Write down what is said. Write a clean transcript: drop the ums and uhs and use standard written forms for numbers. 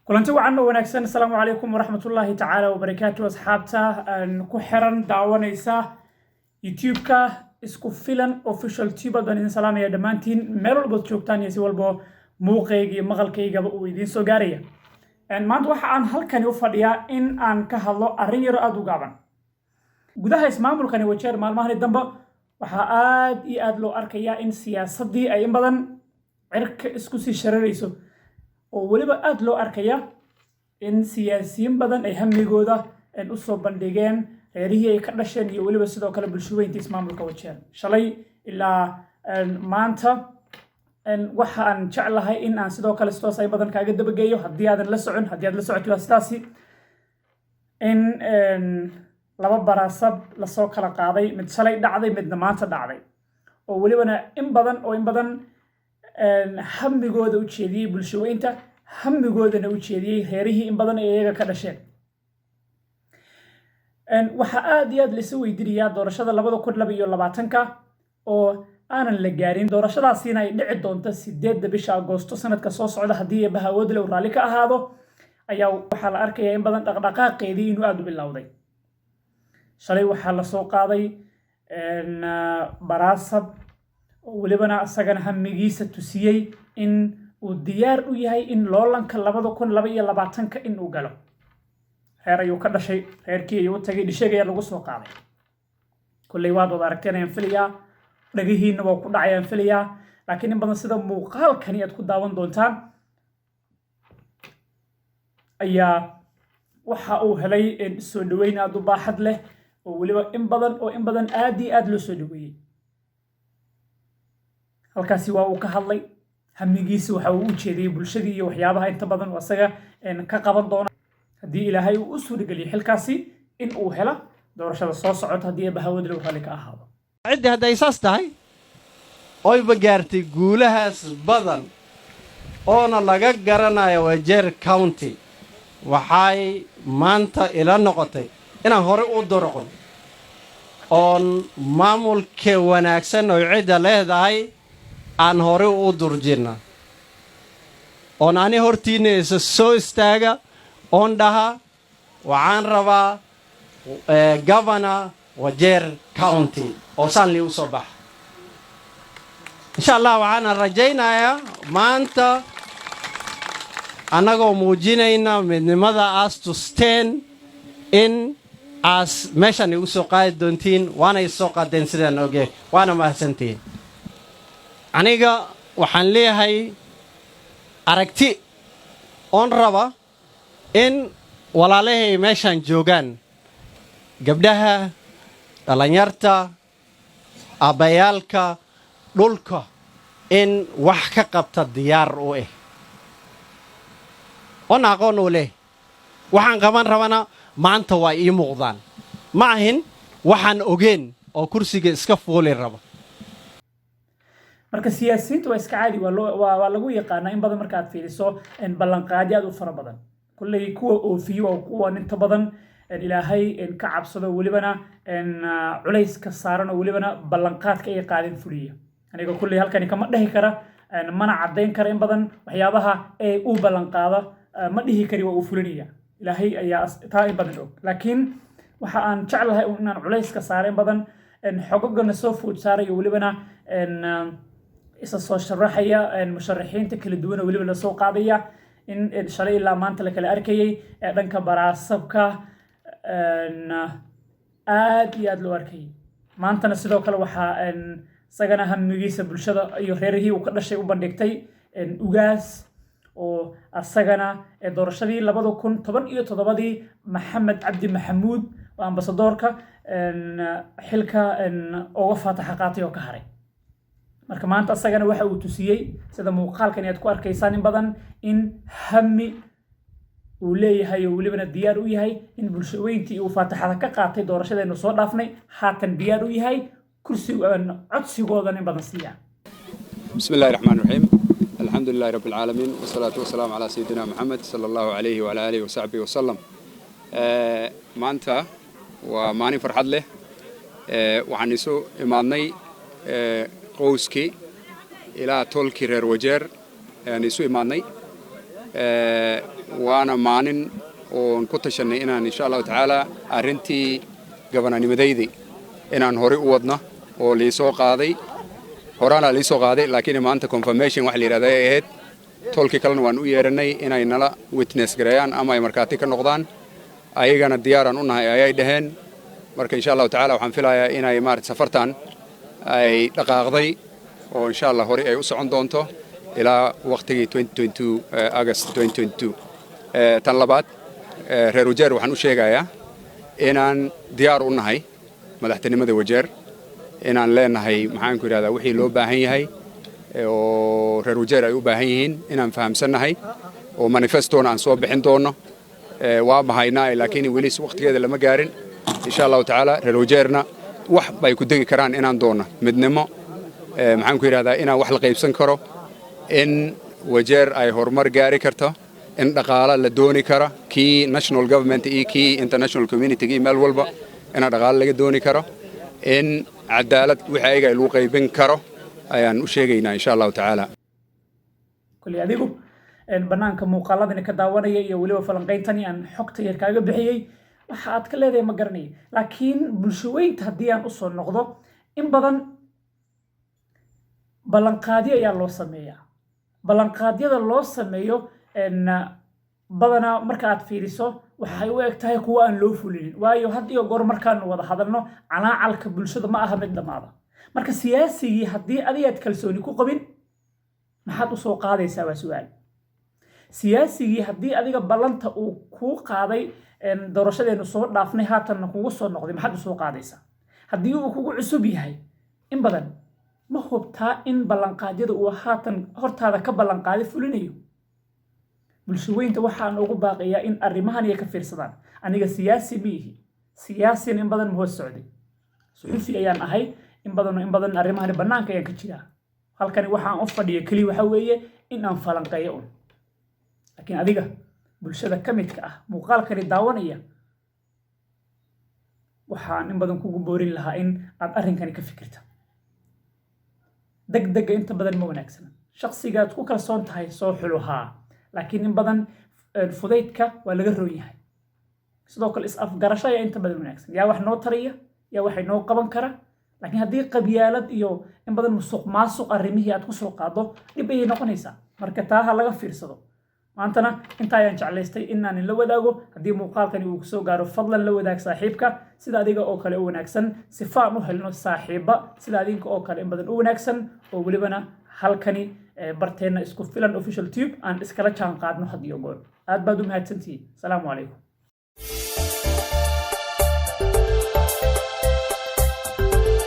Kulanti wacan oo wanaagsan. Asalaamu calaykum waraxmatullaahi tacaala wabarakaatu. Asxaabta ku xiran daawanaysa YouTube-ka Isku Filan Official Tube, baan idin salaamaya dhammaantiin meel walbood joogtaan iyo si walbo muuqayga iyo maqalkaygaba uu idiin soo gaaraya. Maanta waxa aan halkani u fadhiyaa in aan ka hadlo arrin yaro aada u gaaban. Gudaha ismaamulkani Wajeer maalmahani dambe waxaa aad iyo aad loo arkayaa in siyaasaddii ay in badan cirka isku sii shararayso, oo weliba aada loo arkaya in siyaasiyiin badan ay hamigooda usoo bandhigeen reerihii ay ka dhasheen iyo weliba sidoo kale bulshaweynta ismaamulka Wajeer. Shalay ilaa maanta waxa aan jeclahay in aan sidoo kale sitoos ay badan kaaga dabageeyo haddii aadan la socon. Haddii aad la socotid, waa sidaasi in laba baraasab lasoo kala qaaday, mid shalay dhacday, midna maanta dhacday, oo welibana in badan oo in badan hamigooda u jeediyey bulshaweynta, hamigoodana u jeediyey reerihii in badan ay iyaga ka dhasheen. Waxaa aada iyo aad laisu weydiinayaa doorashada 2022-ka oo aanan la gaarin, doorashadaasiina ay dhici doonto 8-da bisha Agoosto sanadka soo socda, haddii Eebbaha awoodle uu raalli ka ahaado. Ayaa waxaa la arkayaa in badan dhaqdhaqaaqeedii inuu aada u bilowday. Shalay waxaa lasoo qaaday baraasab oo welibana isagana hamigiisa tusiyey in uu diyaar u yahay in loolanka 2022-ka in uu galo. Reer ayuu ka dhashay, reerkii ayuu u tagay, dhisheg ayaa lagu soo qaaday. Kolley waad wada aragteen ayaan filayaa, dhagihiinna waa ku dhacayaan filayaa, laakiin in badan sida muuqaalkani aad ku daawan doontaan ayaa waxa uu helay soo dhaweyn aada u baaxad leh, oo weliba in badan oo in badan aad iyo aad loo soo dhaweeyey. Halkaasi waa uu ka hadlay, hamigiisa waxa uu u jeediyey bulshadii iyo waxyaabaha inta badan uu asaga ka qaban doono haddii Ilaahay uu u suurageliyo xilkaasi in uu helo doorashada soo socota, haddii Eebbaha wadlow ralli ka ahaado. Ciddii hadday saas tahay oyba gaartay guulahaas badan oona laga garanayo Wajeer County, waxay maanta ila noqotay inaan horey u durqon oon maamulka wanaagsan oo cidda leedahay aan horey u durjinna, oon ani hortiinna isa soo istaaga oon dhaha waxaan rabaa governor Wajeer County oo saanlii u soo baxa, insha Allah. Waxaana rajaynayaa maanta annagoo muujinayna midnimada aas tusteen in aas meeshan igu soo qaadi doontiin, waana i soo qaadeen sidaan ogey, waana mahadsantihiin. Aniga waxaan leeyahay aragti oon raba in walaalahay meeshaan joogaan, gabdhaha, dhallinyarta, aabbayaalka dhulka, in wax ka qabta diyaar u ah oon aqoon u leh. Waxaan qaban rabana maanta waa ii muuqdaan, ma ahin waxaan ogeen oo kursiga iska fuuli raba. Marka siyaasiyiinta waa iska caadi, waa lagu yaqaanaa in badan markaad fiiriso ballanqaadyo aad u fara badan. Kulley kuwa oofiyo waa kuwa inta badan Ilaahay ka cabsado, welibana culayska saaran oo welibana ballanqaadka ay qaadeen fuliya. Aniga kulley halkani kama dhehi kara, mana caddayn kara in badan waxyaabaha ee uu ballanqaado, ma dhihi kari waa uu fulinaya. Ilaahay ayaa taa in badan og, laakiin waxa aan jeclahay inaan culayska saaro in badan xogogana soo food saaray oo welibana isa soo sharaxaya musharaxiinta kala duwan oo weliba lasoo qaadaya in shalay ilaa maanta la kala arkayay ee dhanka baraasabka aad iyo aad loo arkayay. Maantana sidoo kale waxaa isagana hamigiisa bulshada iyo reerihii uu ka dhashay u bandhigtay ugaas oo asagana doorashadii 2017-dii Maxamed Cabdi Maxamuud oo ambasadoorka xilka uga faataxa qaatay oo ka haray. Marka maanta asagana waxa uu tusiyey, sida muuqaalkan aad ku arkaysaan, in badan in hami uu leeyahay oo welibana diyaar u yahay in bulshaweyntii uu faataxada ka qaatay doorashadeenu soo dhaafnay haatan diyaar u yahay kursi codsigoodan in badan siiya. بسم الله الرحمن الرحيم، الحمد لله رب العالمين، والصلاة والسلام على سيدنا محمد صلى الله عليه وعلى آله وصحبه وسلم. Maanta waa maalin farxad leh. Waxaan isu imaadnay qoyskii ilaa tolkii reer Wajeer ayaan isu imaadnay. Waana maalin oon ku tashanay inaan, insha Allahu tacaala, arrintii gabananimadaydi inaan horey u wadno oo liisoo qaaday. Horaanaa liisoo qaaday, laakiin maanta confirmation wax la yidhahda ay ahayd. Tolkii kalena waan u yeeranay inay nala witness gareeyaan ama ay markhaati ka noqdaan. Ayagana diyaaraan u nahay ayay dhaheen. Marka, insha Allahu tacala, waxaan filayaa inay maarata safartan ay dhaqaaqday oo, insha Allah, horey ay u socon doonto ilaa waqtigii 2022, August 2022. Tan labaad, reer Wajeer waxaan u sheegayaa inaan diyaar u nahay madaxtinimada Wajeer, inaan leenahay, maxaan ku yidhahdaa, wixii loo baahan yahay oo reer Wajeer ay u baahan yihiin inaan fahamsannahay oo manifestona aan soo bixin doono. Waa mahaynaa, laakiin weli waqtigeeda lama gaarin. Insha Allahu tacaala, reer Wajeerna wax bay ku degi karaan inaan doonno midnimo, maxaan ku yidhahdaa, inaan wax la qaybsan karo, in Wajeer ay horumar gaari karto, in dhaqaalo la dooni karo, kii national government iyo kii international community iyo meel walba inaan dhaqaalo laga dooni karo, in cadaalad wixii ayaga lagu qaybin karo ayaan u sheegaynaa, insha Allahu tacaala. Kulli adigu banaanka muuqaaladani ka daawanaya iyo weliba falanqayntani aan xogta yar kaaga bixiyey, waxa aad ka leedahay ma garanayo, laakiin bulshaweynta haddii aan usoo noqdo, in badan ballanqaadyo ayaa loo sameeyaa. Ballanqaadyada loo sameeyo badanaa marka aad fiiriso waxay u eg tahay kuwa aan loo fulinin, waayo had iyo goor markaanu wada hadalno, calaacalka bulshada ma aha mid dhammaada. Marka siyaasigii haddii adigaad kalsooni ku qabin, maxaad usoo qaadaysaa? Waa su-aal. Siyaasigii haddii adiga ballanta uu kuu qaaday doorashadeenu soo dhaafnay haatanna kugu soo noqday, maxaad usoo qaadaysaa? Haddii uu kugu cusub yahay, in badan ma hubtaa in ballanqaadyada uu haatan hortaada ka ballanqaaday fulinayo? Bulshaweynta waxaan ugu baaqayaa in arrimahan ay ka fiirsadaan. Aniga siyaasi ma ihi, siyaasina in badan ma hoos socday, suxufi ayaan ahay. In badan arrimahani bannaanka ayaan ka jiraa. Halkani waxaan u fadhiya keliya waxa weeye in aan falanqeeyo un. Laakiin adiga bulshada ka midka ah muuqaalkani daawanaya, waxaan in badan kugu boorin lahaa in aad arrinkani ka fikirta. Degdega inta badan ma wanaagsana. Shaksigaad ku kalsoon tahay soo xulo haa, laakiin in badan fudaydka waa laga roon yahay. Sidoo kale is-afgarasho ayaa inta badan wanaagsan. Yaa wax noo taraya? Yaa waxay noo qaban kara? Laakiin haddii qabyaalad iyo in badan musuq maasuq arrimihii aad kusoo qaaddo, dhib ayay noqonaysaa. Marka taa ha laga fiirsado. Maantana intaa ayaan jeclaystay inaan la wadaago. Haddii muuqaalkani uu kusoo gaaro, fadlan la wadaag saaxiibka sida adiga oo kale u wanaagsan, sifaan u helno saaxiiba sida adinka oo kale in badan u wanaagsan, oo welibana halkani barteenna Isku Filan Official Tube aan iskala jaan qaadno had iyo goor. Aad baad u mahadsantihiin. Asalaamu calaykum.